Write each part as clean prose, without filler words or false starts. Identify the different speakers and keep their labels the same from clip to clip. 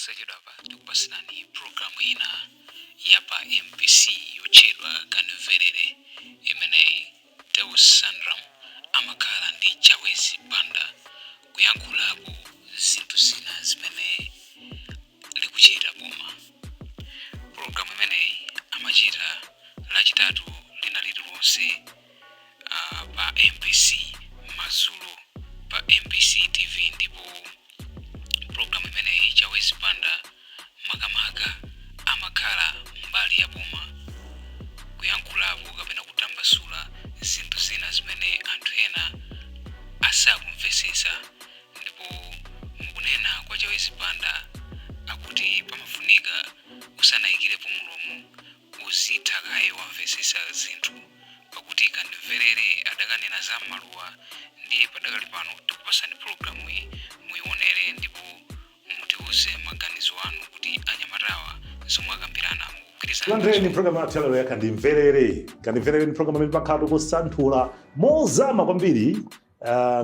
Speaker 1: Posachedwapa tikupatsirani pulogalamu ina ya pa MBC yotchedwa Kandimverere, imeneyi Deus Sandram amakhala ndi Chawezi Banda kuyankhulapo zinthu zina zimene likuchita boma. Pulogalamu imeneyi amachita Lachitatu lina lililonse pa MBC madzulo pa MBC TV, ndipo pulogalamu imeneyi Chawezi Banda makamaka amakhala mbali ya boma kuyankhulapo kapena kutambasula zinthu zina zimene anthu ena asakumvetsetsa. Ndipo mukunena kwa Chawezi Banda akuti pamafunika usanayikirepo mulomo uzitha kaye wamvetsetsa zinthu, pakuti Kandimverere adakanena za m'maluwa. Ndiye padakali pano tikupatsani pulogalamu iyi, muyionere ndipo mutiuze maganizo anu kuti anyamatawa zomwe akambirana mukugwirizana
Speaker 2: Landireni
Speaker 1: nazo.
Speaker 2: Programu yathu yalero ya Kandimverere. Kandimverere ni programu imene timakhala tikusanthula mozama kwambiri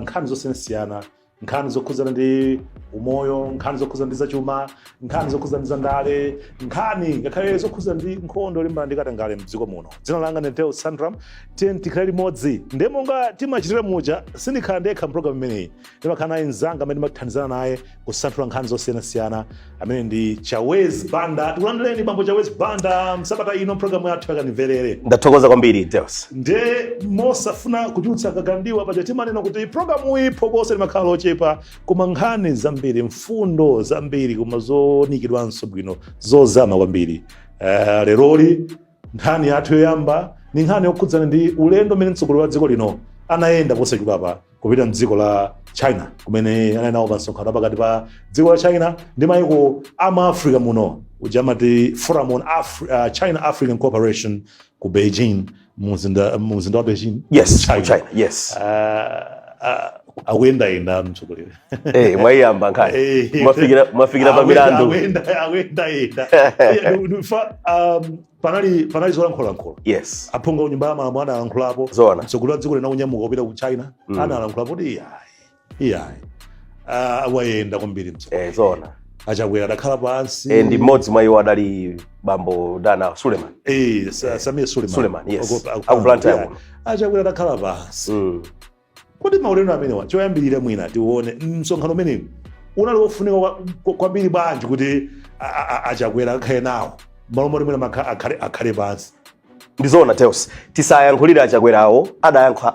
Speaker 2: nkhani zosiyanasiyana, nkhani zokhudzana ndi umoyo, nkhani zokhudzana ndi zachuma, nkhani zokhudzana ndi zandale, nkhani ngakhale zokhudzana ndi nkhondo yolimbana ndi katangale mdziko muno. Dzina langa ndi Deus Sandram. Tiye tikhale limodzi. Ndiye monga timachitira muja, sindikhala ndekha mpulogalamu imeneyi. Ndimakhala naye mzanga amene ndimathandizana naye kusanthula nkhani zosiyanasiyana, amene ndi Chawezi Banda. Tikulandireni, bambo Chawezi Banda, msabata ino mpulogalamu yathu yaKandimverere.
Speaker 3: Ndathokoza kwambiri, Deus.
Speaker 2: Nde mosafuna kuchulutsa kagandiwa, paja timanena kuti programu iyi phokoso limakhala lochepa koma nkhani zambiri, mfundo zambiri, koma zonikidwanso bwino, zozama kwambiri. Leroli nkhani yathu yoyamba ni nkhani yokhudzana ndi ulendo umene mtsogoleri wa dziko lino anayenda posachedwapa kupita mdziko la China, kumene anali nawo pa msonkhano pakati pa dziko la China ndi mayiko a Africa muno, uja amati Forum on China African Cooperation ku Beijing, mumzinda wa Beijing.
Speaker 3: Yes.
Speaker 2: China.
Speaker 3: China, yes.
Speaker 2: Akuyendayenda mtsogoleri.
Speaker 3: Mwayiyamba nkhani. Mwafikira pa milandu.
Speaker 2: Akuyendayenda. Panali zolankhulalankhula. Aphungu a nyumba ya malamulo analankhulapo. Mtsogoleri wa dziko lino kunyamuka kupita ku China, analankhulapo kuti iyayi, iyayi, wayenda kwambiri mtsogoleri.
Speaker 3: Zoona.
Speaker 2: Achakwera adakhala pansi.
Speaker 3: Ndi mmodzi mwa iwo adali bambo Dana Suleman.
Speaker 2: Samir Suleiman.
Speaker 3: Suleiman, yes. Aku Blantyre kuno.
Speaker 2: Achakwera adakhala pansi. Kodi maulendo amenewa, choyambirira mwina tione msonkhano umenewu unali wofunika kwambiri bwanji kuti Achakwera akhale nawo, malo moti mwina akhale pansi?
Speaker 3: Ndizoona, Deus. Tisayankhulire Achakwerawo,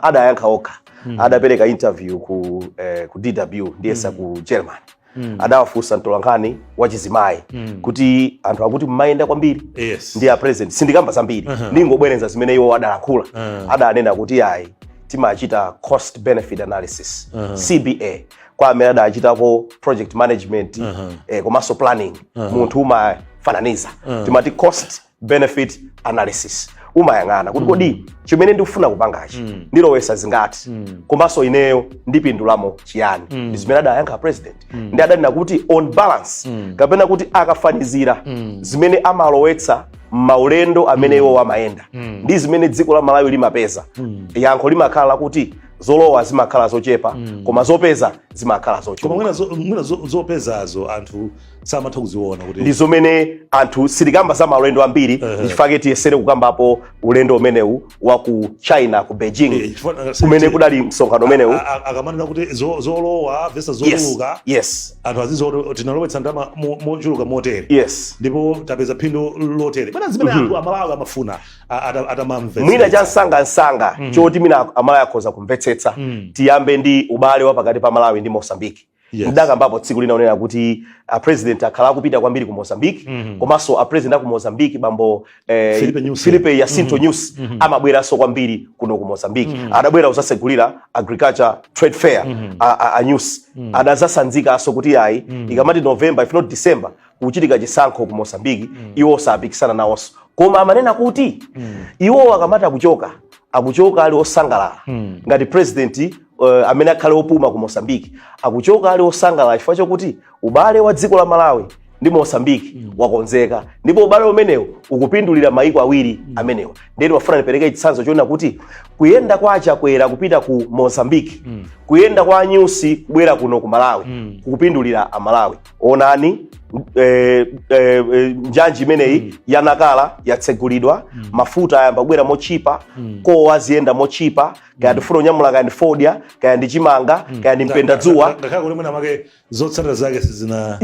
Speaker 3: adayankha okha. Adapereka interview ku DW, ndiyesa ku German. Adawafunsa mtolankhani wachizimayi kuti anthu akuti mmayenda kwambiri ndi a president. Sindikamba zambiri, ndingobwereza zimene iwo adalankhula. Adanena kuti ayi, timachita cost benefit analysis, CBA, kwa amene adachitapo project management komanso planning, munthu umafananiza. Timati cost benefit analysis, umayang'ana kuti kodi chimene ndikufuna kupangachi ndilowesa zingati, komanso ineyo ndipindulamo chiyani? Ndi zimene adayankha president. Ndi adanena kuti on balance, kapena kuti akafanizira zimene amalowetsa maulendo amene iwo amayenda ndi zimene dziko la Malawi limapeza, yankho limakhala lakuti zolowa zimakhala zochepa koma zopeza zimakhala
Speaker 2: Koma
Speaker 3: zochuluka.
Speaker 2: mwina zopezazo anthu samatha kuziona kuti
Speaker 3: Ndi zomene anthu sitikamba za maulendo ambiri, ndichifukwa tiyesere kukambapo ulendo umenewu wa ku China, ku Beijing, kumene kudali msonkhano umenewu.
Speaker 2: Akamanena kuti zolowa versus zotuluka, anthu azizo tinalowetsa ndalama mochuluka motere ndipo tapeza phindu lotere, mwina zimene anthu Amalawi amafuna atamamvetsetsa.
Speaker 3: Mwina cha msangamsanga choti mwina Amalawi akhoza kumvetsetsa, tiyambe ndi ubale wa pakati pa Malawi ndi Mozambique. Ndakambapo tsiku lina unena kuti a president akhala akupita kwambiri ku Mozambique, komanso a president aku Mozambique, bambo
Speaker 2: Filipe Nyusi.
Speaker 3: Filipe Jacinto Nyusi, amabweranso kwambiri kuno ku Mozambique. Adabwera kuzasegulira agriculture trade fair. A Nyusi adazasanzikanso kuti ayi, ikamati November, if not December, kuchitika chisankho ku Mozambique, iwo sapikisana nawonso. Koma amanena kuti iwo akamati akuchoka, akuchoka ali osangalala. Ngati president amene akhale opuma ku Mozambique, akuchoka ali osangalala chifukwa chokuti ubale wa dziko la Malawi ndi Mozambique wakonzeka, ndipo ubale umenewu ukupindulira maiko awiri amenewa. Ndiye ndimafuna ndipereke chitsanzo choona kuti kuyenda kwa Achakwera kupita ku Mozambique, kuyenda kwa Anyusi kubwera kuno ku Malawi, kukupindulira Amalawi. Onani njanji imeneyi ya Nakala yatsegulidwa, mafuta ayamba kubwera mochipa, kowa aziyenda mochipa, kaya tifuna kunyamula, kaya ndi fodya, kaya ndi chimanga, kaya ndi mpendadzuwa.
Speaker 2: Ngakhale kuti mwina make zotsatira zake sizina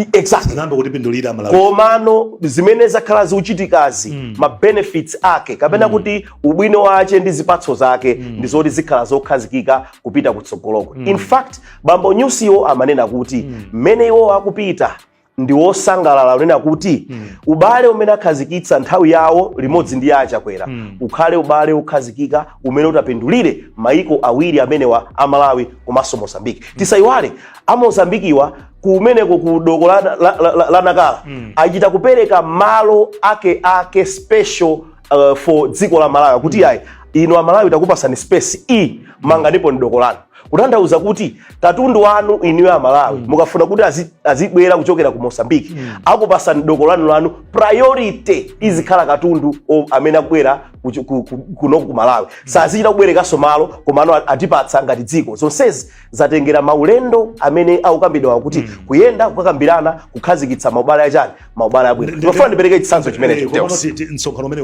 Speaker 2: zinayamba kutipindulira Malawi.
Speaker 3: Komano zimene zakhala zikuchitikazi, ma benefits ake kapena kuti ubwino wache ndi zipatso zake ndi zoti zikhala zokhazikika kupita kutsogoloko. In fact, bambo Nyusiwo amanena kuti mmene iwo akupita ndi wosangalala unena kuti ubale umene akhazikitsa nthawi yawo limodzi ndi aChakwera ukhale ubale ukhazikika umene utapindulire maiko awiri amenewa, a Malawi komanso Mozambiki. Tisayiwale, a Mozambikiwa kumeneko ku doko la Nakala achita kupereka malo ake ake special for dziko la Malawi, kuti ayi, inu Amalawi takupasani space e manganipo ni doko lanu, kutanthauza kuti katundu wanu inuyo Amalawi mukafuna kuti azibwera kuchokera ku Mozambique, akupasani doko lanu lanu, priority izikhala katundu amene akubwera kunoku ku Malawi. Sazichita kubwerekanso malo, komano atipatsa ngati dziko. Zonsezi zatengera maulendo amene akukambidwa kuti kuyenda kukakambirana, kukhazikitsa maubale achani, maubale abwino. Ndimafuna ndipereke chitsanzo chimenecho.
Speaker 2: Komano
Speaker 3: Deus.
Speaker 2: Msonkhano umene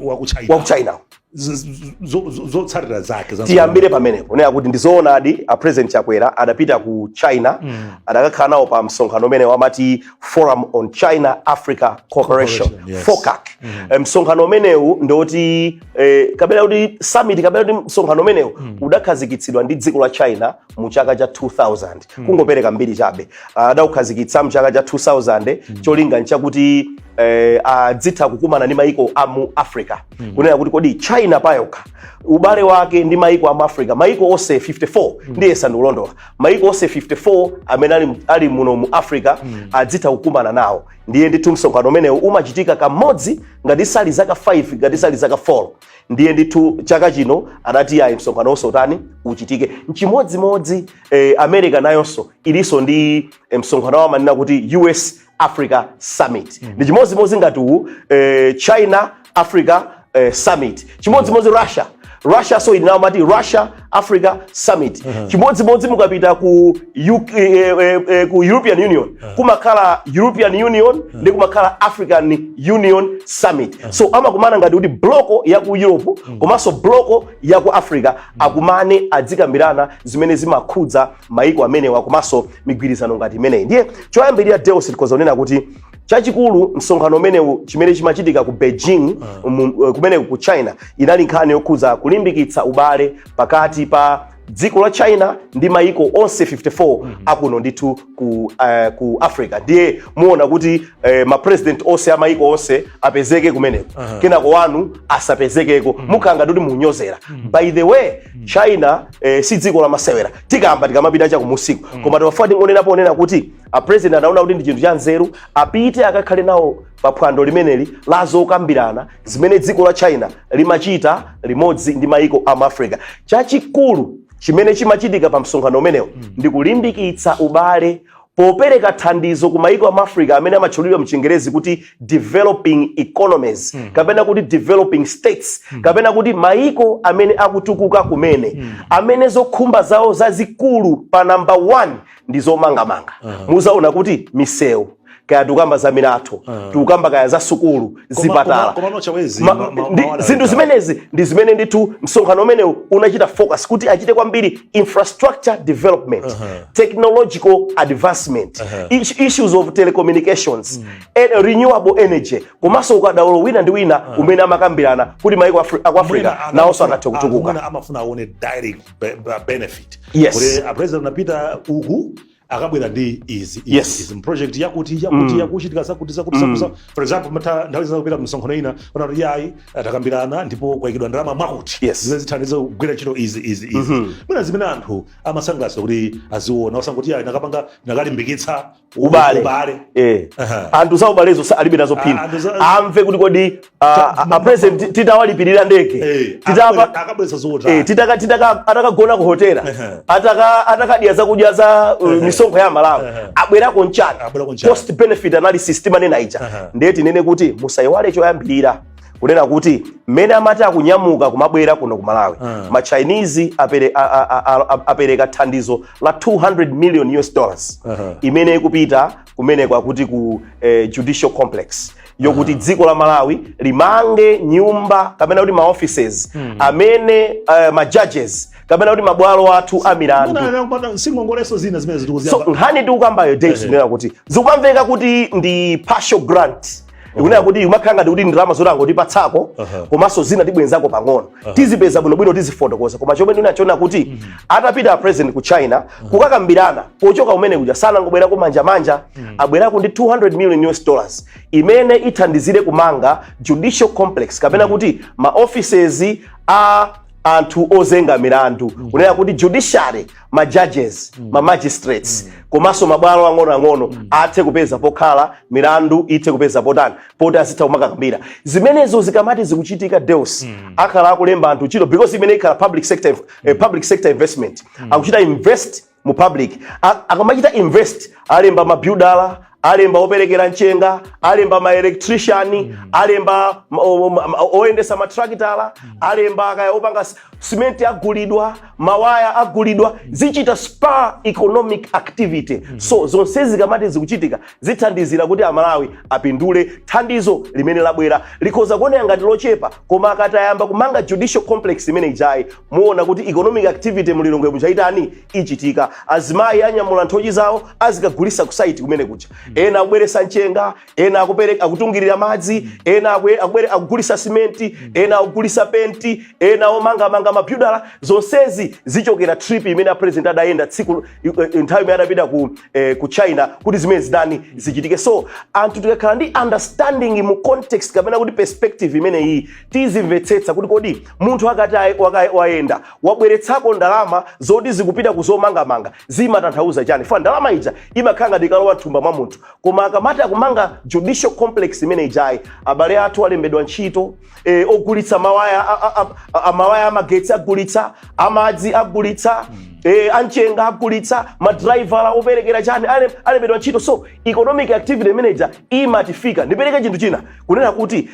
Speaker 2: wa ku China,
Speaker 3: wa ku China,
Speaker 2: zotsatira zake za
Speaker 3: Tiyambire pamenepo nena kuti ndizoonadi, a President Chakwera adapita ku China, adakakhala nawo pa msonkhano umene wamati Forum on China Africa Cooperation,
Speaker 2: Cooperation, yes.
Speaker 3: FOCAC. Msonkhano umenewu ndoti kapena kuti summit, kapena kuti msonkhano umenewu udakhazikitsidwa ndi dziko la China mu chaka cha 2000. Kungopereka mbiri chabe, adaukhazikitsa mu chaka cha 2000. Cholinga nchakuti adzitha kukumana ndi maiko a mu Africa, kunena kuti kodi China payokha ubale wake ndi maiko a mu Africa, maiko onse 54, ndiye sandikulondola, maiko onse 54 amene ali muno mu Africa, adzitha kukumana nawo. Ndiye ndithu msonkhano umenewu umachitika kamodzi ngati sali zaka 5, ngati sali zaka 4. Ndiye ndithu chaka chino adati ayi, msonkhano wonse utani, uchitike. Nchimodzimodzi America nayonso ilinso ndi msonkhano wawo amanena kuti US Africa Summit. Ndi chimodzimodzi ngati uwu, China Africa Summit. Chimodzimodzi Russia, Russia so ili nawo mati Russia Africa Summit. Chimodzimodzi mukapita ku UK, ku European Union, kumakhala European Union ndi kumakhala African Union Summit. So amakumana ngati kuti bloc ya ku Europe komanso bloc ya ku Africa akumane, adzikambirana zimene zimakhudza maiko amenewa komanso migwirizano ngati imeneyi. Ndiye choyambirira, Deus, tikhoza kunena kuti chachikulu msonkhano umenewu chimene chimachitika ku Beijing, kumeneku ku China, inali nkhani yokhudza kulimbikitsa ubale pakati pa dziko la China ndi maiko onse 54 akuno ndithu ku Africa. Ndiye muona kuti mapresident onse a maiko onse apezeke kumeneko, kenako wanu asapezekeko, mukhala ngati kuti munyozera. By the way, China si dziko lamasewera, tikamba tikamapita chakumusiku. Koma timafuna tingonenapo onena kuti a president anaona kuti ndi chinthu cha nzeru apite akakhale nawo pa phwando limeneli la zokambirana zimene dziko la China limachita limodzi ndi maiko a mu Africa. Chachikulu chimene chimachitika pa msonkhano umenewu ndi kulimbikitsa ubale popereka thandizo ku maiko a Africa amene amatchulidwa mchingerezi kuti developing economies, kapena kuti developing states, kapena kuti maiko amene akutukuka kumene, amene zokhumba zawo zazikulu pa number 1 ndi zomangamanga. Muzaona kuti misewu, kaya tikukamba za milatho, tikukamba kaya za sukulu, zipatala.
Speaker 2: Komano Chawezi,
Speaker 3: Zinthu zimenezi ndi zimene ndithu msonkhano umenewu unachita focus kuti achite kwambiri: infrastructure development, technological advancement, issues of telecommunications and renewable energy, komanso ukadaulo wina ndi wina umene amakambirana kuti maiko aku Africa nawonso angathe kutukuka.
Speaker 2: Mwina amafuna aone direct benefit kuti a president anapita uku, akabwera ndi izi, izi, izi project yakuti yakuti yakuchitika zakuti zakuti zakuti. For example, matha nthawi zina kupita msonkhano ina, ona kuti yayi, takambirana ndipo kwayikidwa ndalama mwakuti zimene zithandiza kugwira ntchito izi, izi, izi. Mwina zimene anthu amasangalatsa kuti aziona, osanguti yayi, nakapanga nakalimbikitsa
Speaker 3: ubale.
Speaker 2: Ubale.
Speaker 3: Anthu za ubalezo alibe nazo phindu.
Speaker 2: Ah, anthu
Speaker 3: Amve kuti kodi a president titawalipirira ndege,
Speaker 2: akabweretsa zotani?
Speaker 3: Atakagona ku hotela, atakadya zakudya za misonkho ya Malawi, abwerako nchani?
Speaker 2: Abwerako nchani?
Speaker 3: Cost benefit analysis timanena ija. Ndiye tinene kuti musayiwale choyambirira Kunena kuti mmene amati akunyamuka kumabwera kuno ku Malawi, ma Chinese apereka thandizo la 200 million US dollars imene ikupita kumeneko, akuti ku judicial complex, yokuti dziko la Malawi limange nyumba kapena kuti ma offices amene ma judges kapena kuti mabwalo athu a milandu.
Speaker 2: Singongoleso zina zimene
Speaker 3: So
Speaker 2: zikuziyamba.
Speaker 3: Nkhani tikukambayo, Dave, kunena kuti zikumamveka kuti ndi partial grant, ikunena kuti imakhala ngati kuti ndalama zoti angotipatsako, komanso zina tibwenzako pang'ono, tizipeza bwinobwino, tizifotokoza. Koma chomwe ndinachiona kuti atapita president ku China kukakambirana, pochoka kumene kuja sanangobwerako manjamanja, abwerako ndi 200 million US dollars imene ithandizire kumanga judicial complex kapena kuti ma offices a anthu ozenga milandu, kunena kuti judiciary, ma judges, ma magistrates, komanso mabwalo ang'onoang'ono athe kupeza pokhala, milandu ithe kupeza potani, poti azitha kumakakambira. Zimenezo zikamati zikuchitika, Deus, akhala akulemba anthu ntchito, because imene ikhala public sector investment, akuchita invest mu public. Akamachita invest, alemba mabuilder, alemba operekera mchenga, alemba ma electrician, alemba oyendesa matrakitala, alemba kaya opanga simenti, agulidwa mawaya, agulidwa, zichita spur economic activity. So zonsezi zikamati zikuchitika, zithandizira kuti Amalawi apindule. Thandizo limene labwera likhoza kuoneka ngati lochepa, koma akatayamba kumanga judicial complex imene ijayi, muona kuti economic activity mulilongwe muchaitani, ichitika. Azimayi anyamula nthochi zawo, azikagulisa ku site kumene kuja. Ena akubweresa mchenga, ena akupereka, akutungirira madzi, ena akugulisa simenti, ena akugulisa penti, ena omangamanga, mabuilder. Zonsezi zichokera trip imene a president adayenda tsiku nthawi imene adapita ku China, kuti zimene zidani, zichitike. So anthu tikakhala ndi understanding mu context kapena kuti perspective imeneyi, tizimvetsetsa kuti kodi munthu akati wayenda, wabweretsako ndalama zoti zikupita kuzomangamanga, zimatanthauza chani? Fa ndalama ija imakhala ngati ikalowa thumba mwa munthu, koma akamati akumanga judicial complex imene ijayi, abale athu alembedwa ntchito, ogulitsa mawaya mawaya amagetsi agulitsa, amadzi agulitsa, amchenga agulitsa, madraivala, operekera chani, alembedwa ntchito. So economic activity manager imatifika. Ndipereke chinthu china, kunena kuti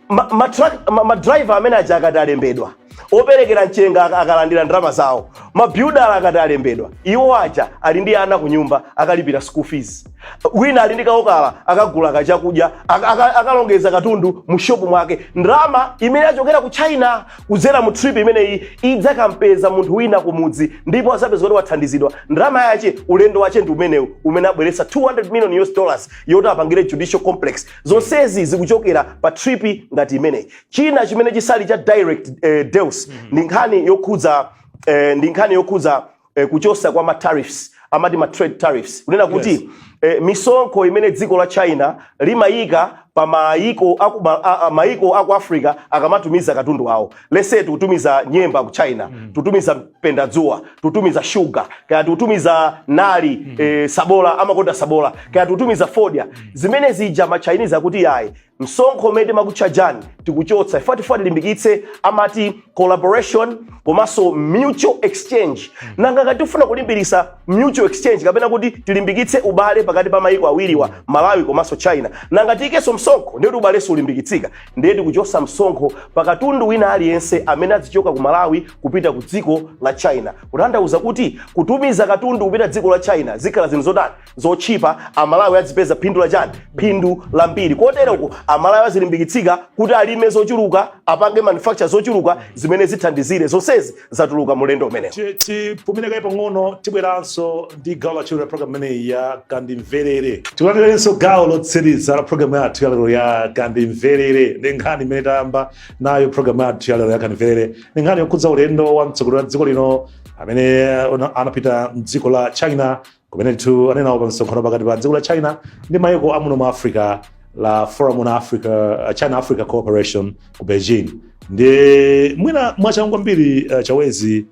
Speaker 3: ma driver amene aja akati alembedwa, operekera mchenga akalandira ndalama zawo, mabuilder akati alembedwa, iwo aja ali ndi ana ku nyumba, akalipira school fees, wina ali ndi kaokala, akagula kachakudya, akalongeza katundu mu shopu mwake. Ndalama imene achokera ku China kudzera mu trip imeneyi idzakampeza munthu wina kumudzi, ndipo azapeza kuti wathandizidwa. Ndalama yache, ulendo wache ndi umenewu umene abweretsa 200 million US dollars yoti apangire judicial complex. Zonsezi zikuchokera pa trip ngati imeneyi. China chimene chisali cha direct, Deus, ndi nkhani yokhudza kuchosa kwa ma tariffs, amati ma trade tariffs, kunena kuti misonkho imene dziko la China limayika pa mayiko aku Africa akamatumiza katundu awo. Let's say tikutumiza nyemba ku China, tutumiza mpendadzuwa, tutumiza sugar, kaya tikutumiza nali, sabola, amakonda sabola, kaya tikutumiza fodya, zimene zija ma Chinese akuti yayi, msonkho umene timakutchajani tikuchotsa, ifati tilimbikitse amati collaboration komanso mutual exchange. Nanga ngati tifuna kulimbikitsa mutual exchange kapena kuti tilimbikitse ubale pakati pa mayiko awiriwa, Malawi komanso China, nanga tiyikenso msonkho, ndiye kuti ubalenso ulimbikitsika? Ndiye tikuchosa msonkho pa katundu wina aliyense amene azichoka ku Malawi kupita ku dziko la China, kutanthauza kuti kutumiza katundu kupita dziko la China zikhala zinthu zotani? Zotchipa. Amalawi azipeza phindu la chani? Phindu lambiri. Koteroko Amalawi azilimbikitsika kuti alime zochuluka, apange manufacture zochuluka zimene zithandizire. Zonsezi zatuluka mulendo umenewo.
Speaker 2: Tipumire pang'ono, tibweranso ndi gawo lachiwiri la program imeneyi ya Kandimverere. Tikulandirenso gawo lotsiriza la program yathu yalero ya Kandimverere, ndi nkhani imene tayamba nayo program yathu yalero ya Kandimverere. Ndi nkhani yokhudza ulendo wa mtsogoleri wa dziko lino amene anapita mdziko la China, kumene ndithu anenawo pa msonkhano pakati pa dziko la China ndi mayiko amuno mu Africa, la Forum on Africa, China Africa Cooperation ku Beijing. Ndi mwina mwachangu kwambiri, Chawezi,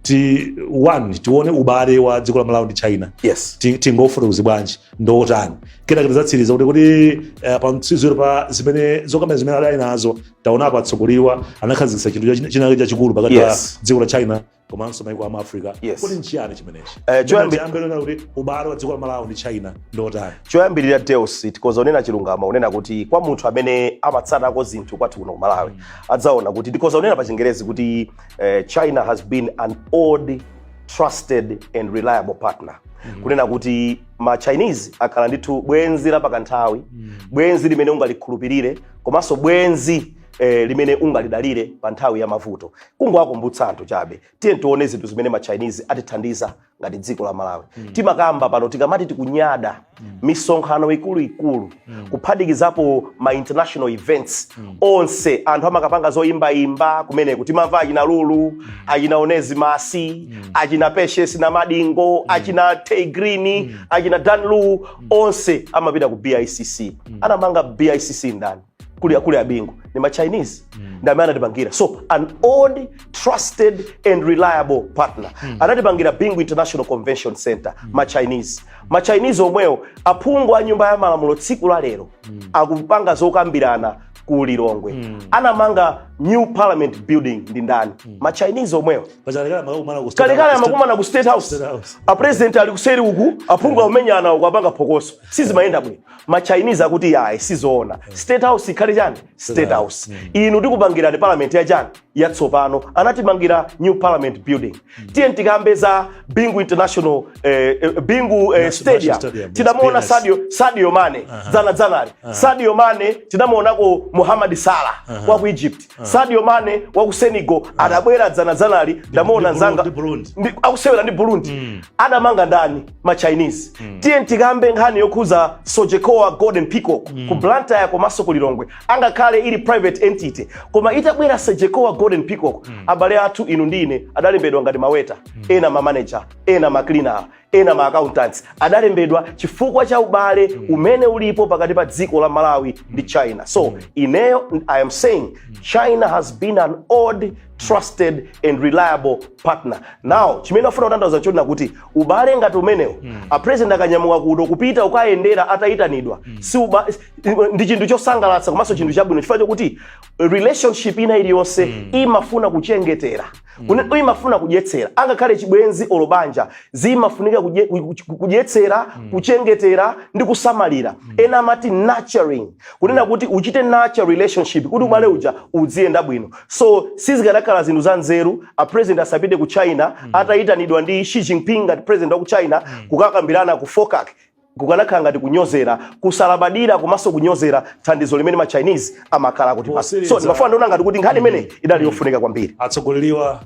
Speaker 2: ti one tione ubale wa dziko la Malawi ndi China.
Speaker 3: Yes.
Speaker 2: Tingofotokoza bwanji, ndotani? Kenaka tidzatsiriza kuti pa mtsiziro pa zimene zokamera zimene adali nazo, taonapo atsogoleriwa anakhazikitsa chinthu chinake chachikulu pakati pa dziko la China Komanso maiko amu Africa. Kodi nchiyani chimenechi? Tiyambe kuti ubale wa dziko la Malawi ndi China ndotani?
Speaker 3: Choyambirira, Deus, tikoza unena chilungamo, unena kuti kwa munthu amene amatsatako zinthu kwathu kuno ku Malawi, adzaona kuti, ndikoza unena pa Chingerezi kuti China has been an old, trusted and reliable partner. Kunena kuti ma Chinese akhala ndithu bwenzi la pakanthawi, bwenzi limene ungalikhulupirire, komanso bwenzi limene ungalidalire pa nthawi ya mavuto. Kungowakumbutsa anthu chabe, tiye tione zinthu zimene ma Chinese atithandiza ngati dziko la Malawi. Timakamba pano, tikamati tikunyada, misonkhano ikuluikulu, kuphatikizapo ma international events onse, anthu amakapanga zoyimbayimba kumeneku. Timamva achina Lulu, achina Onesimus, achina Patience na Madingo, achina Tay Green, achina Dan Lu, onse amapita ku BICC. Anamanga BICC ndani? Kuli abingu ni ma Chinese ndi amene anatipangira. So an old, trusted and reliable partner. Anatipangira Bingu International Convention Center, ma Chinese. Ma Chinese omwewo, aphungu a Nyumba ya Malamulo tsiku la lero akupanga zokambirana ku Lilongwe. Anamanga new Parliament building ndi ndani? Ma Chinese omwewo.
Speaker 2: Pachalekale amakumana ku State
Speaker 3: Kalekale
Speaker 2: House.
Speaker 3: Amakumana ku State House.
Speaker 2: State House.
Speaker 3: A president ali kuseri uku, aphungu akumenyana uku, apanga phokoso, sizimayenda bwino. Ma Chinese akuti, "Yayi, sizoona, State House ikhale chani? State House. Inu tikupangirani parliament ya chani? Yatsopano." Anatimangira new Parliament building. Tiye tikambe za Bingu International Bingu Stadium.
Speaker 2: Stadium, yes,
Speaker 3: Tinamuona
Speaker 2: BNS.
Speaker 3: Sadio Mane dzana dzanali. Sadio Mane, tinamuonako Muhammad Salah wa ku Egypt, Sadio Mane wa ku Senegal adabwera dzana dzanali, ndamuona nzanga.
Speaker 2: Ndi Burundi.
Speaker 3: Akusewera ndi Burundi. Adamanga ndani? Ma Chinese. Tiye tikambe nkhani yokhuza Sogecoa Golden Peacock ku Blantyre komanso ku Lilongwe. Angakhale ili private entity, koma itabwera Sogecoa Golden Peacock, abale athu inu ndine adalembedwa ngati ma waiter, ena ma manager, ena ma cleaner, ena ma accountants, adalembedwa chifukwa cha ubale umene ulipo pakati pa dziko la Malawi ndi China. So ineyo I am saying China has been an old, trusted and reliable partner. Now, chimene afuna kutanthauza chonena kuti ubale ngati umenewo, a president akanyamuka kuno kupita ukayendera atayitanidwa, si ndi chinthu chosangalatsa komanso chinthu chabwino, chifukwa chokuti relationship ina iliyonse imafuna kuchengetera, imafuna kudyetsera. Angakhale chibwenzi olo banja, zimafunika kudyetsera, kuchengetera ndi kusamalira. Ena amati nurturing, kunena kuti uchite nurture relationship kuti ubale uja uziyenda bwino. So sizikanakhala zinthu za nzeru a president asapite ku China atayitanidwa ndi Xi Jinping ngati president wa ku China kukakambirana ku FOCAC. Kukanakhala ngati kunyozera, kusalabadira komanso kunyozera thandizo limene ma Chinese amakhala kuti. So ndimafuna ndiona ngati kuti nkhani imene idali yofunika kwambiri.
Speaker 2: Atsogoleriwa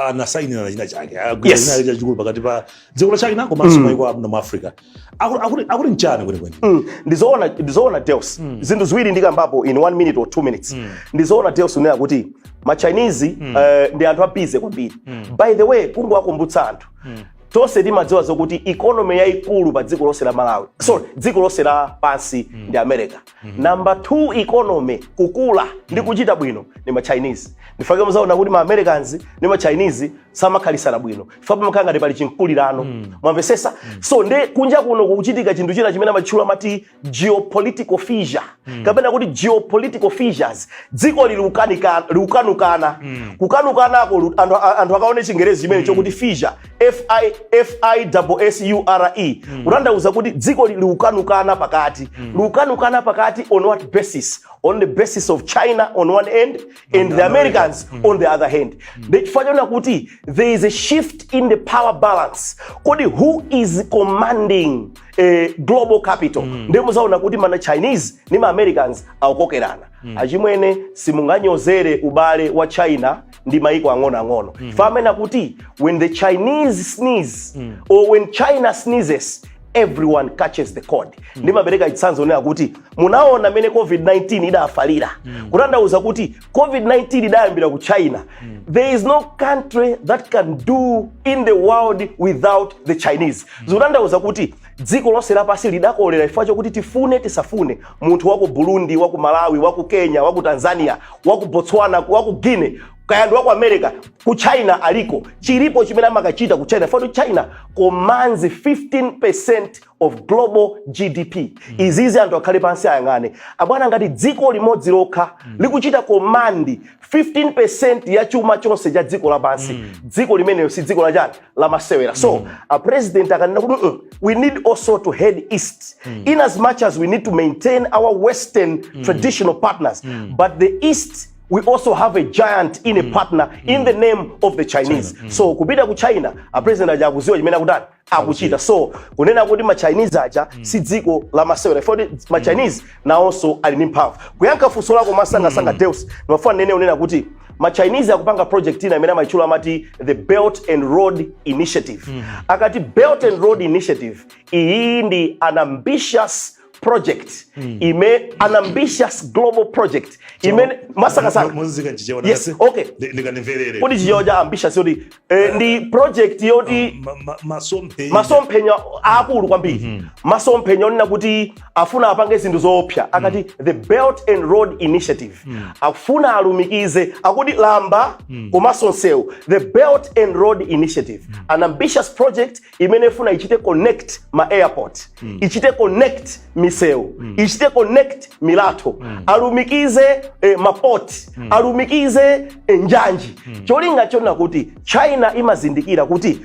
Speaker 2: anasayinira china chake, agwirizana china chachikulu pakati pa dziko la China komanso maiko amuno mu Africa. Akuti nchani kwenikweni?
Speaker 3: Ndizoona, ndizoona, Deus. Zinthu ziwiri ndikambapo in 1 minute or 2 minutes. Ndizoona, Deus, unena kuti ma Chinese ndi anthu a busy kwambiri. By the way, kungowakumbutsa anthu, tonse timadziwa zokuti economy yayikulu pa dziko lonse la Malawi, sorry, dziko lonse la pansi ndi America. Number two economy kukula ndi kuchita bwino ndi ma Chinese. Ndifake muzaona kuti ma Americans ndi ma Chinese samakhalisana bwino, chifukwa pamakhala ngati pali chinkulirano. Mwamvesesa? So nde kunja kuno kukuchitika chinthu china chimene amatchula mati geopolitical fissure, kapena kuti geopolitical fissures. Dziko lili likukanukana. Kukanukanako anthu akaone Chingerezi chimene chokuti fissure, F I F I S S U R E, kutanthauza kuti dziko likukanukana pakati. Likukanukana pakati on what basis? On the basis of China on one end and the Americans on the other hand. Chifukwa chona kuti there is a shift in the power balance. Kodi who is commanding global capital? Ndiye muzaona kuti mana Chinese ndi ma Americans akukokerana. Achimwene, simunganyozere ubale wa China ndi maiko ang'onoang'ono. Chifukwa amene akuti when the Chinese sneeze or when China sneezes, everyone catches the cold. Ndimapereka chitsanzo nena kuti munaona mmene COVID-19 idafalira. Kutanthauza kuti COVID-19 idayambira ku China. There is no country that can do in the world without the Chinese. Zikutanthauza kuti dziko lonse lapansi lidakolera, chifukwa chokuti tifune tisafune, munthu waku Burundi, waku Malawi, waku Kenya, waku Tanzania, waku Botswana, waku Guinea. Kaya ndi wa ku America, ku China aliko, chilipo chimene amakachita ku China. Foti China commands 15% of global GDP. Izizi anthu akhale pansi ayang'ane, abwana. Ngati dziko limodzi lokha likuchita command 15% ya chuma chonse cha dziko lapansi, dziko limeneyo si dziko lachani, lamasewera. So a president akanena kuti, we need also to head east, in as much as we need to maintain our western traditional partners, but the east, we also have a giant in a partner in the name of the Chinese." So kupita ku China, a president aja akuziwa chimene akutani, akuchita. So kunena kuti ma Chinese aja si dziko la masewera, foti ma Chinese nawonso ali ndi mphamvu. Kuyankha funso lako masangasanga, Deus, ndimafuna nene unena kuti ma Chinese akupanga project ina imene amayitchula, amati the Belt and Road Initiative. Akati Belt and Road Initiative, iyi ndi an ambitious project ime an ambitious global project imene masangasanga
Speaker 2: Muzika nchichewa.
Speaker 3: Yes, okay.
Speaker 2: Ndikanimverere.
Speaker 3: Kuti chichewa cha ambitious yoti ndi project yoti
Speaker 2: Masomphenya.
Speaker 3: Masomphenya akulu kwambiri, masomphenya onena kuti afuna apange zinthu zoopsa. Akati the Belt and Road Initiative, akufuna alumikize, akuti lamba komanso msewu. The Belt and Road Initiative, an ambitious project imene ifuna ichite connect ma airport, ichite connect misewu, ichite connect milatho, alumikize maport, alumikize njanji. Cholinga chonena kuti China imazindikira kuti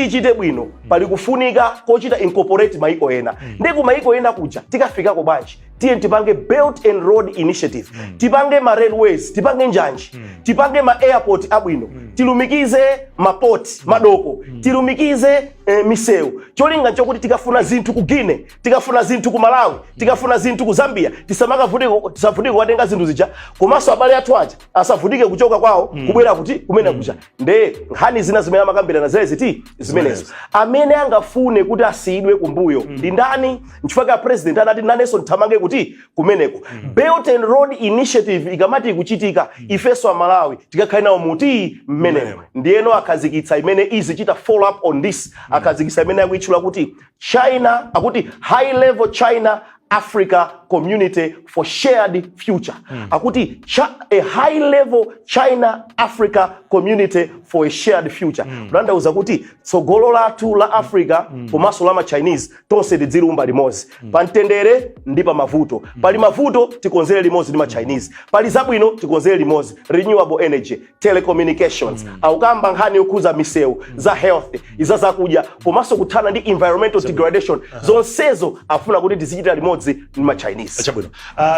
Speaker 3: ichite bwino pali kufunika kochita incorporate maiko ena. Ndi ku maiko ena kuja tikafikako bwanji? Tiye tipange Belt and Road Initiative, tipange ma railways, tipange njanji, tipange ma airport abwino, tilumikize maport, madoko, tilumikize misewu. Cholinga chokuti tikafuna zinthu ku Guinea, tikafuna zinthu ku Malawi, tikafuna zinthu ku Zambia, tisamakavutike, tisavutike kukatenga zinthu zija, komanso abale athu aja asavutike kuchoka kwawo kubwera kuti kumene kuja. Nde nkhani zina zimene amakambirana zezi ti zimenezo. Amene angafune kuti asiyidwe kumbuyo ndi ndani? Nchifukwa ka president anati, "Nanenso nthamange kuti kumeneko." Belt and Road Initiative ikamati ikuchitika, ifenso Amalawi tikakhale nawo muti mmenemo.
Speaker 2: Mmenemo.
Speaker 3: Ndiyeno akhazikitsa imene izichita follow up on this. Akhazikitsa imene akuitchula kuti China, akuti High Level China Africa Community for Shared Future. Akuti a High Level China Africa Community for a Shared Future, kutanthauza kuti tsogolo lathu la Africa komanso la ma Chinese, tonse tidzilumba limodzi pa mtendere ndi pa mavuto. Pali mavuto, tikonzere limodzi ndi ma Chinese. Pali zabwino, tikonzere limodzi. Renewable energy, telecommunications, akukamba nkhani yokhuza misewu, za health, iza zakudya, komanso kuthana ndi environmental degradation. Zonsezo afuna kuti tizichitira limodzi ndi ma Chinese.
Speaker 2: Chabwino,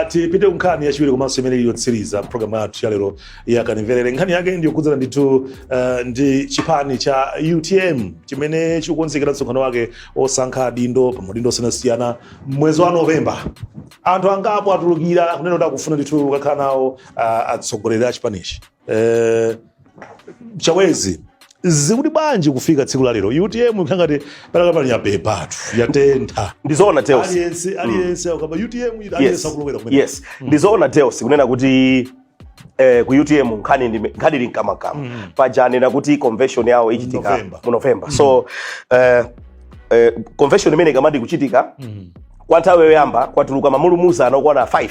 Speaker 2: tipite ku nkhani yachiwiri komanso imene ili yotsiriza programu yathu yalero ya Kanimverere. Nkhani yake ndiyokhudzana ndithu ndi chipani cha UTM chimene chikukonzekera msonkhano wake osankha adindo pa maudindo osiyanasiyana mwezi wa Novemba. Anthu angapo atulukira kunena kuti akufuna ndithu kukakhala nawo atsogoleri a chipanichi. Chawezi, zikuti bwanji kufika tsiku la lero UTM ikhala ngati palakapali yapepatu, yatentha?
Speaker 3: Ndizoona, Deus.
Speaker 2: Aliyense, aliyense akamba UTM, aliyense akulowera kumene.
Speaker 3: Yes, ndizoona, Deus, kunena kuti ku UTM nkhani nkhani ili mkamakama. Paja anena kuti convention yawo ichitika
Speaker 2: November.
Speaker 3: mu November. So convention imene ikamati kuchitika, kwa nthawi yoyamba kwatuluka mamulumuzana okwana 5,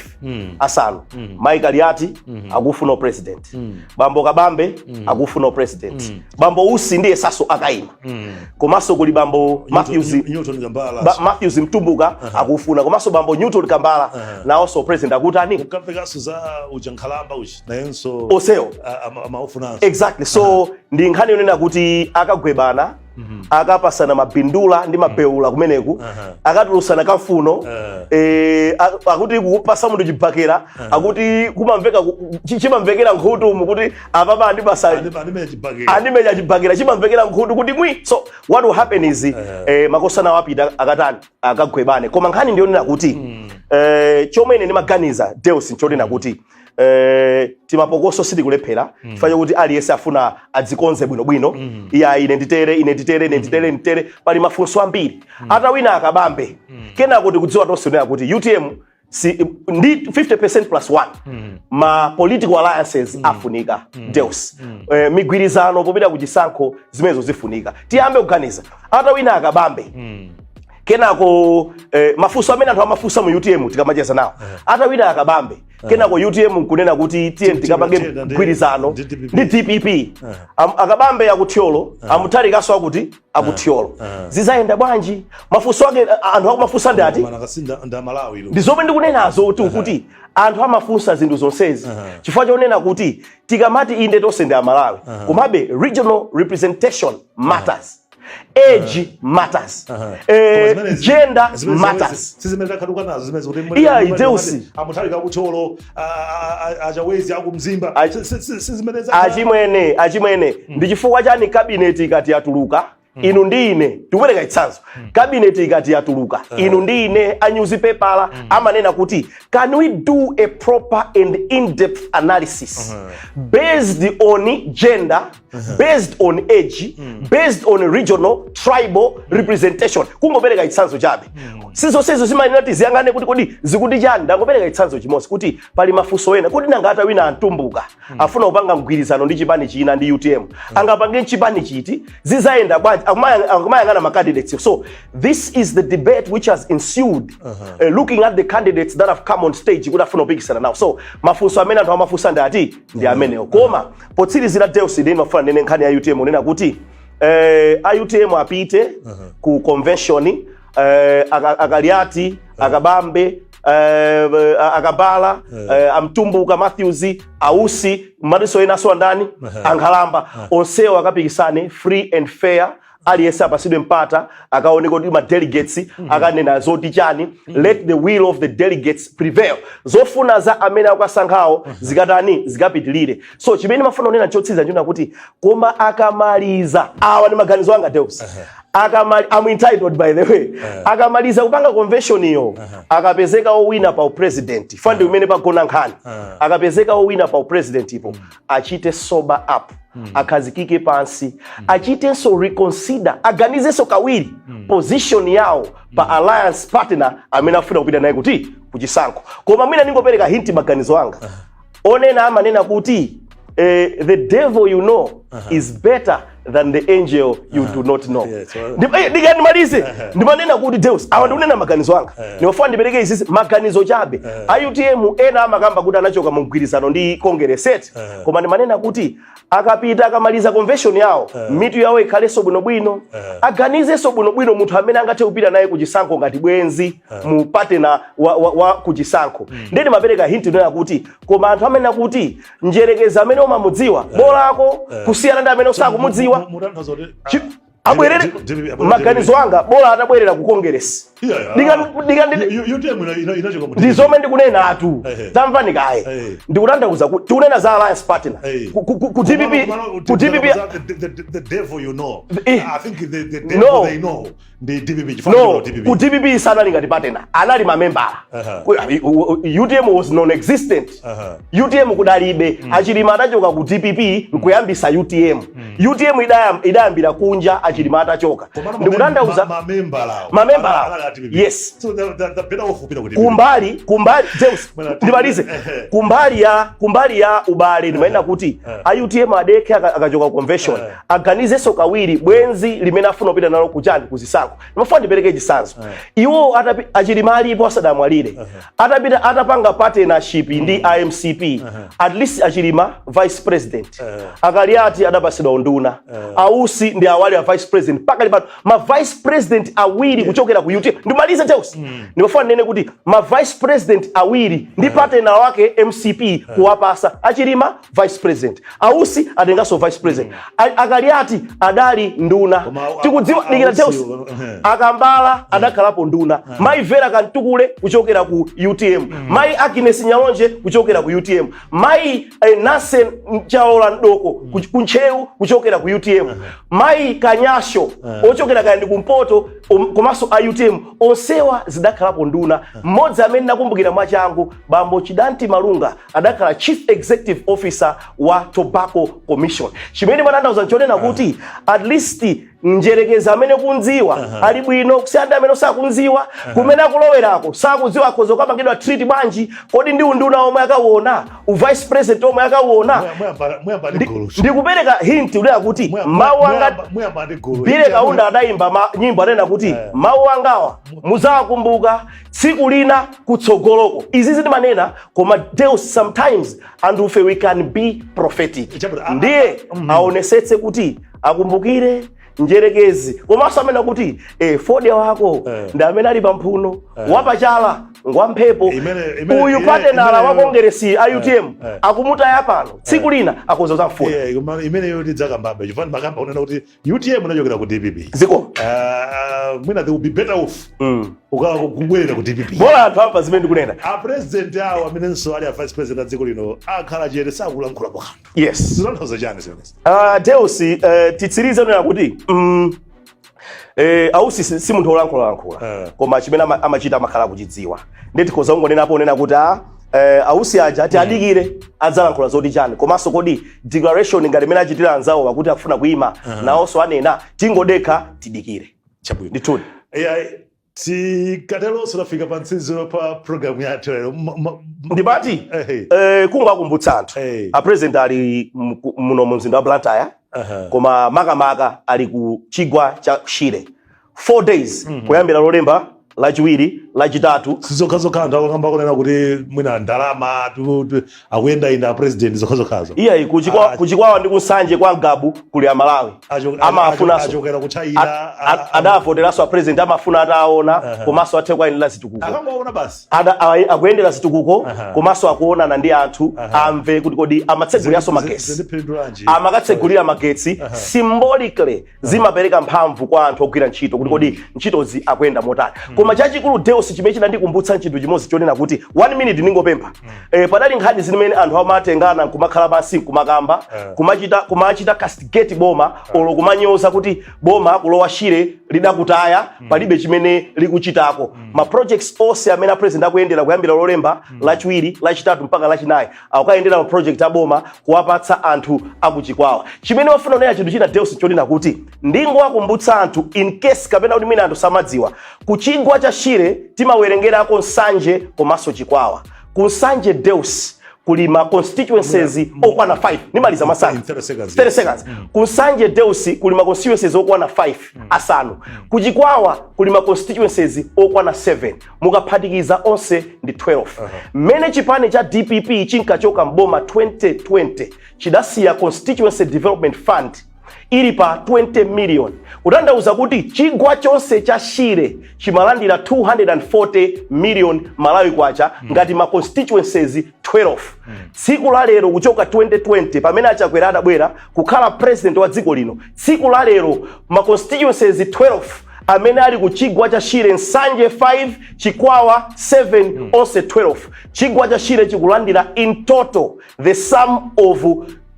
Speaker 3: asanu. Mike Aliati akufuna president, bambo Kabambe akufuna president, bambo Usi ndiye saso akayima, komanso kuli bambo Matthews
Speaker 2: Newton Kambala.
Speaker 3: Matthews Mtumbuka akufuna, komanso bambo Newton Kambala nawonso president akutani.
Speaker 2: Kukamvekanso za uja nkhalamba uchi nayenso.
Speaker 3: Osewo.
Speaker 2: Amaufunanso.
Speaker 3: Exactly. So ndi nkhani yonena kuti akagwebana, akapasana mabindula ndi mabeula kumeneku, akatulusana kafuno. Akuti kupasa munthu chibakera, akuti kumamveka chimamvekera nkhutu umu kuti apapa andibasa.
Speaker 2: Andimenya chibakera.
Speaker 3: Andimenya chibakera, chimamvekera nkhutu kuti mwi. So what will happen is makosana wapita akatani, akagwebane. Koma nkhani ndiyonena kuti chomwe ine ndimaganiza, Deus, nchonena kuti timapokoso sitikulephera, chifukwa chokuti aliyense afuna adzikonze bwinobwino. Iya, ine nditere, ine nditere, ine nditere, nditere. Pali mafunso ambiri. Atawina Akabambe, kenako tikudziwa tonse kunena kuti UTM si, ndi 50% plus 1. Ma political alliances afunika, Deus, migwirizano popita ku chisankho, zimenezo zifunika. Tiyambe kuganiza atawina Akabambe. Kenako mafunso amene anthu amafunsa mu UTM tikamacheza nawo, atawina Akabambe, kenako UTM nkunena kuti tiye tikapange mgwirizano
Speaker 2: ndi DPP.
Speaker 3: Ndi DPP. Akabambe akuthyolo, Amutharikaso akuti akuthyolo, zizayenda bwanji? Mafunso ake anthu akumafunsa ndi ati?
Speaker 2: Mana kasinda nda Malawi ilo.
Speaker 3: Ndi zomwe ndikunenazo kuti anthu amafunsa zinthu zonsezi chifukwa chonena kuti tikamati inde tonse ndi Amalawi, komabe regional representation matters, age matters,
Speaker 2: Koma
Speaker 3: gender
Speaker 2: zimene
Speaker 3: matters.
Speaker 2: Sizimene takhaduka nazo zimene kuti
Speaker 3: Iya, Deus.
Speaker 2: Amutharika akuthyolo, Achawezi akumzimba. Sizimene
Speaker 3: Achimwene, achimwene, ndi chifukwa chani cabinet ikati yatuluka, inu ndi ine, tikupereka chitsanzo, cabinet ikati yatuluka, inu ndi ine a newspaper amanena kuti, "Can we do a proper and in-depth analysis based on gender, based on age, based on regional tribal representation?" Kungopereka chitsanzo chabe. Sizonsezo zimanena tiziyang'ane kuti kodi zikuti chani. Ndangopereka chitsanzo chimodzi kuti pali mafunso ena kuti nanga atawina Antumbuka afuna kupanga mgwirizano ndi chipani china, ndi UTM, angapange chipani chiti? Zizayenda bwanji? Akumayang'ana ma candidates. So this is the debate which has ensued, looking at the candidates that have come on stage kuti afuna kupikisana nawo. So mafunso amene anthu amafunsa ndi ati? Ndi amenewo. Koma potsirizira, Deus, ndine mafuna nene nkhani ya UTM, unena kuti a UTM apite ku convention, Akaliati, Akabambe, Akabala, Amtumbuka Matthews, Ausi, madiso enaso andani, Ankhalamba, onsewo akapikisane free and fair. Aliyense apasidwe mpata, akaone kuti ma delegates akanena zoti chani. Let the will of the delegates prevail. Zofuna za amene akukasankhawo zikatani? Zikapitilire. So chimene mafuna kunena chotsiriza nchona kuti koma akamaliza, awa ndi maganizo anga, Deus, I'm entitled, by the way, akamaliza kupanga convention iyo, akapezeka owina pa upresident, fandi umene pagona nkhani, akapezeka owina pa upresident ipo, achite sober up, akhazikike pansi, achitenso reconsider, aganizenso kawiri position yawo pa alliance partner amene afuna kupita naye kuti kuchisankho. Koma mwina ningopereka hint, maganizo anga onena amanena kuti the devil you know is better than the angel you do not know. Ndikandimalize, ndimanena kuti, Deus, awa ndikunena maganizo anga, ndimafuna ndipereke izizi maganizo chabe. A UTM ena amakamba kuti anachoka mu mgwirizano ndi Congress, koma ndimanena kuti akapita, akamaliza convention yawo, mitu yawo ikhalenso bwinobwino, aganizenso bwinobwino munthu amene angathe kupita naye kuchisankho ngati bwenzi mu partner wa kuchisankho. Ndiye ndimapereka hint nena kuti koma anthu amene akuti njerekeza amene umamudziwa bolako kusiyana ndi amene usakumudziwa.
Speaker 2: Mutanthauza kuti
Speaker 3: Abwerere.
Speaker 2: DPP
Speaker 3: Maganizo anga, bola atabwerera ku Congress.
Speaker 2: UTM inachoka mu
Speaker 3: Ndi zomwe ndikunena atu. Tamvani kaye. Ndikutanthauza kuti tikunena za alliance partner ku DPP, ku DPP.
Speaker 2: The devil you know. I think the devil
Speaker 3: No.
Speaker 2: they know ndi DPP.
Speaker 3: No.
Speaker 2: DPP.
Speaker 3: Ku DPP sanali ngati partner, anali mamembala. UTM was non-existent. UTM kudalibe. Achilima adachoka ku DPP nkuyambisa UTM. UTM idayambira kunja Achilima atachoka. Ndikutanthauza
Speaker 2: mamembala.
Speaker 3: Mamembala, yes.
Speaker 2: So the better off kupita ku DPP.
Speaker 3: Kumbali, James,
Speaker 2: Bwana,
Speaker 3: ndimalize. Kumbali ya ubale, ndimanena kuti a UTM adekhe, akachoka convention, aganizenso kawiri bwenzi limene afuna kupita nalo kuchani, kuzisankho. Ndimafuna ndipereke chitsanzo. Iwo Achilima alipo asadamwalire, atapita atapanga partnership ndi IMCP, at least Achilima vice president, Akaliati adapasidwa unduna, Ausi ndi awali a vice president mpaka lipano, ma vice president awiri kuchokera ku UTM. Ndimalize, Deus, ndimafuna ndinene kuti ma vice president awiri ndi partner wake MCP kuwapasa Achilima vice president, Ausi atenganso vice president, Akaliati adali nduna.
Speaker 2: Koma
Speaker 3: Tikudziwa, dikira,
Speaker 2: Ausi
Speaker 3: Deus, Akambala adakhalapo nduna, Mayi Vera Kantukule kuchokera ku UTM, Mayi Agnes Nyalonje kuchokera ku UTM, Mayi Nasen Chaola Mdoko kuntcheu kuchokera ku UTM, Mayi Kanyasho ochokera kaya ndi kumpoto, komanso a UTM onsewa zidakhalapo nduna. Mmodzi amene nakumbukira mwachangu, Bambo Chidanti Malunga, adakhala chief executive officer wa Tobacco Commission. Chimene matanthauza nchonena kuti at least Mdyerekezi amene kundziwa ali bwino kusiyana ndi amene sakundziwa. Kumene akulowerako sakudziwa akhoza kukapangidwa treat bwanji. Kodi ndi unduna omwe akauona, uvice president omwe akauona?
Speaker 2: Muyamba ndi gulu.
Speaker 3: Ndikupereka hint ulera kuti mawu anga
Speaker 2: Muyamba ndi gulu.
Speaker 3: Billy Kaunda adayimba nyimbo, anena kuti mawu angawa muzawakumbuka tsiku lina kutsogoloko. Izi zitimanena, koma Deus, sometimes anthufe we can be prophetic.
Speaker 2: Chabwino,
Speaker 3: Ndiye aonesetse kuti akumbukire njerekezi, komanso amene akuti fodya wako ndi amene ali pamphuno, wapachala ngwamphepo. Uyu patenala wa kongeresi a UTM akumutaya pano, tsiku lina akhoza kuzamfuna.
Speaker 2: Yeah, koma imeneyo tidzakambabe, chifukwa makamba kunena kuti UTM inachokera ku DPP.
Speaker 3: Ziko
Speaker 2: Mwina they will be better off kubwerera ku DPP.
Speaker 3: Bola anthu amva zimene ndikunena.
Speaker 2: A president awo amenenso ali a vice president a dziko lino akhala chete, sakulankhulapo kanthu. Zitanthauza chani zimenezi?
Speaker 3: Deus, titsirize nena kuti ausi si munthu wolankhulalankhula, koma chimene amachita amakhala akuchidziwa. Ndi tikhoza kungonenapo nena kuti ausi aja tiadikire adzalankhula zoti chani. Komanso kodi declaration ngati imene achitira anzawo akuti akufuna kuyima, nawonso anena? Tingodekha, tidikire.
Speaker 2: Chabwino.
Speaker 3: Ndithudi.
Speaker 2: Yeah, tikateronso tafika pa mtsiriziro pa program yathu lero.
Speaker 3: Ndimati
Speaker 2: Ehe.
Speaker 3: kungowakumbutsa anthu, a president ali muno mu mzinda wa Blantyre, koma makamaka ali ku chigwa cha Shire 4 days, kuyambira Lolemba, Lachiwiri, Lachitatu.
Speaker 2: Sizokhazokha anthu akakamba kunena kuti mwina ndalama akuyendayenda president, zokhazokhazo.
Speaker 3: Iyayi, kuchikwawa ndi kunsanje kwa Ngabu kuli Amalawi amafunanso.
Speaker 2: Achokera ku China.
Speaker 3: Adavoteranso a president, amafuna ataona, komanso athe kuyendera zitukuko.
Speaker 2: Akangoona basi.
Speaker 3: Akuyendera zitukuko, komanso akuonana ndi anthu, amve kuti kodi amatseguliranso magesi.
Speaker 2: Zindiphindulanji?
Speaker 3: Amakatsegulira magetsi symbolically, zimapereka mphamvu kwa anthu ogwira ntchito kuti kodi ntchitozi akuyenda motani. Koma chachikulu, Deus, chimene chinandikumbutsa chinthu chimodzi chonena kuti, one minute ndingopempha, padali nkhani zimene anthu amatengana nkumakhala pansi nkumakamba, kumachita castigate boma olo kumanyoza kuti boma kulowa Shire lidakutaya, palibe chimene likuchitako. Ma projects onse amene a president akuyendera kuyambira Lolemba, Lachiwiri, Lachitatu mpaka Lachinayi, akukayendera ma project aboma kuwapatsa anthu akuchikwawa. Chimene wafuna kunena chinthu china, Deus, chonena kuti ndingowakumbutsa anthu in case kapena kuti mwina anthu samadziwa, ku chigwa cha Shire timawerengerako Nsanje komanso Chikwawa. Ku Nsanje, Deus, kuli ma constituencies okwana 5. Nimaliza masana.
Speaker 2: In 30 seconds.
Speaker 3: 30 seconds. Ku Nsanje, Deus, kuli ma constituencies okwana 5, asanu. Ku Chikwawa kuli ma constituencies okwana 7. Mukaphatikiza onse ndi 12. Mmene chipani cha DPP chinkachoka mboma 2020, chidasiya Constituency Development Fund ili pa 20 million, kutanthauza kuti chigwa chonse cha Shire chimalandira 240 million Malawi kwacha ngati ma constituencies 12. Tsiku la lero, kuchoka 2020 pamene Achakwera adabwera kukhala president wa dziko lino, tsiku la lero ma constituencies 12 amene ali ku chigwa cha Shire, Nsanje 5, Chikwawa 7, onse 12, chigwa cha Shire chikulandira in total the sum of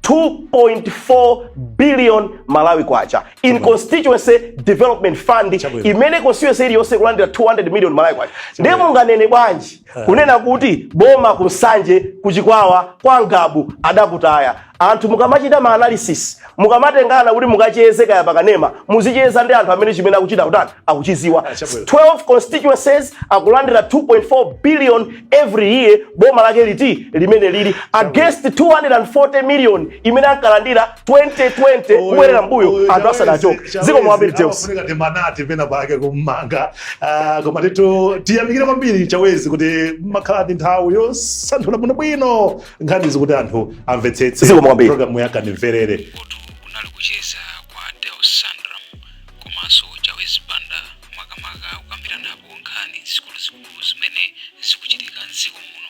Speaker 3: 2.4 billion Malawi kwacha in Constituency Development Fund,
Speaker 2: Chabwino.
Speaker 3: imene constituency iliyonse kulandira 200 million Malawi kwacha. Ndiye munganene bwanji kunena kuti boma ku Nsanje, kuchikwawa, kwa Ngabu adakutaya? Anthu mukamachita ma analysis, mukamatengana kuti mukacheze kaya pakanema, muzicheza ndi anthu amene chimene akuchita kutani akuchiziwa.
Speaker 2: Chabwino.
Speaker 3: 12 constituencies akulandira 2.4 billion every year, boma lake liti limene lili, against 240 million imene ankalandira 2020 kubwerera mbuyo anthu asanachoke. Zikomo kwambiri, Deus.
Speaker 2: Amafunika timanati pena pake kummanga. Ah, koma titu tiyamikire kwambiri Chawezi kuti makhala ndi nthawi yosanthula bwinobwino nkhanizi kuti anthu amvetsetse.
Speaker 3: Zikomo kwambiri.
Speaker 2: Programu ya Kandimverere.
Speaker 1: Utu unali kucheza kwa Deus Sandram komanso Chawezi Banda, makamaka kukambiranapo nkhani zikuluzikulu zimene zikuchitika mdziko muno.